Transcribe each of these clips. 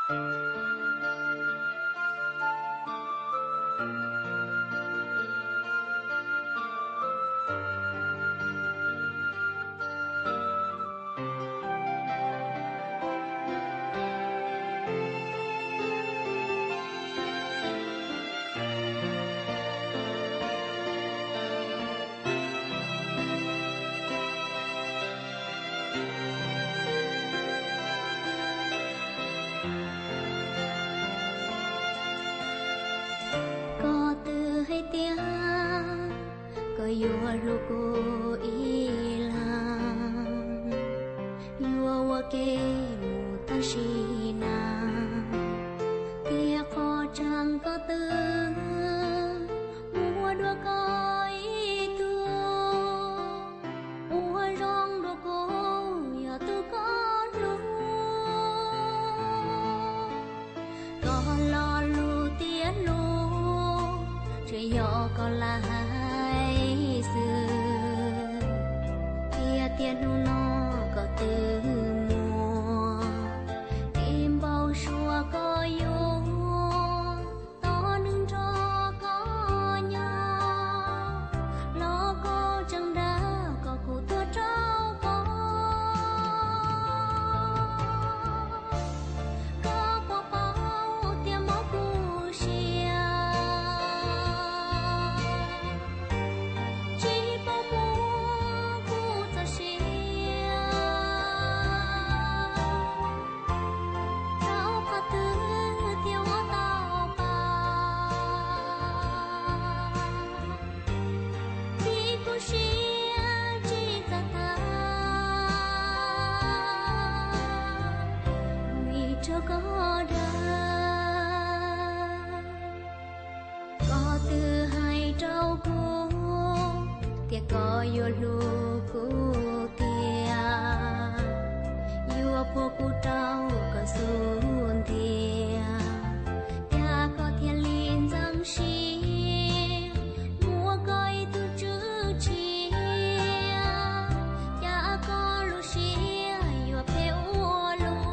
Koj twb hais tias koj yuav hlub kuv ib leeg, yuav ua ke mus tag sim neej. Tiam qhov tseeb koj twb muaj dua koj ib tug, ua zoo dua kuv yog tus koj hlub. Koj lo lus tias hlub, tsuas yog koj lam hais xwb. Tiam tiam hnub no koj twb muaj, ris npau suav koj yuav tau neeg nrog koj nyob, los koj tseem dag kom kuv tuag rau koj. Koj puas paub tias mob kuv siab, tsis paub muab kuv txoj sia rau qhov twg thiaj ua tau pab, vim kuv siab tsis txawj tag, vim raug koj dag. Koj twb hais rau kuv tias koj yuav hlub kuv tiag, yuav puag kuv rau koj xub ntiag, cas koj thiaj li ntxeev siab muab koj ib tug tswv tshiab, cas koj lub siab yuav phem ua luaj.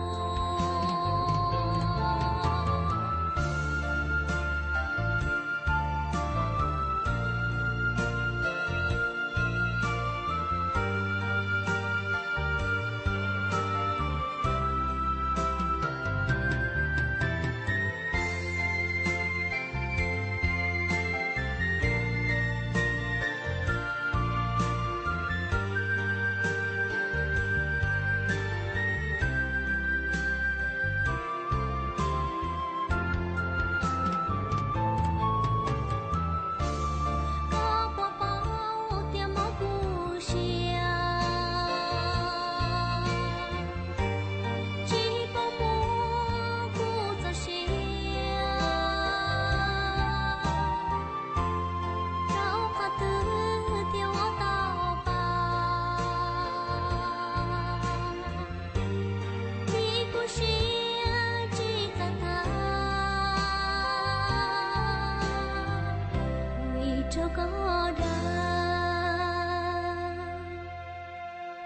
Koj puas paub tias mob kuv siab, tsis paub muab kuv txoj sia rau qhov twg thiaj ua tau pab, vim kuv siab tsis txawj tag, vim raug koj dag.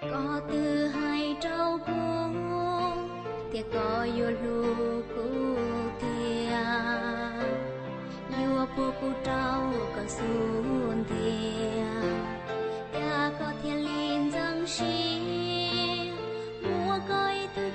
Koj twb hais rau kuv tias koj yuav hlub kuv tiag, yuav puag kuv rau koj xub ntiag, cas koj thiaj li ntxeev siab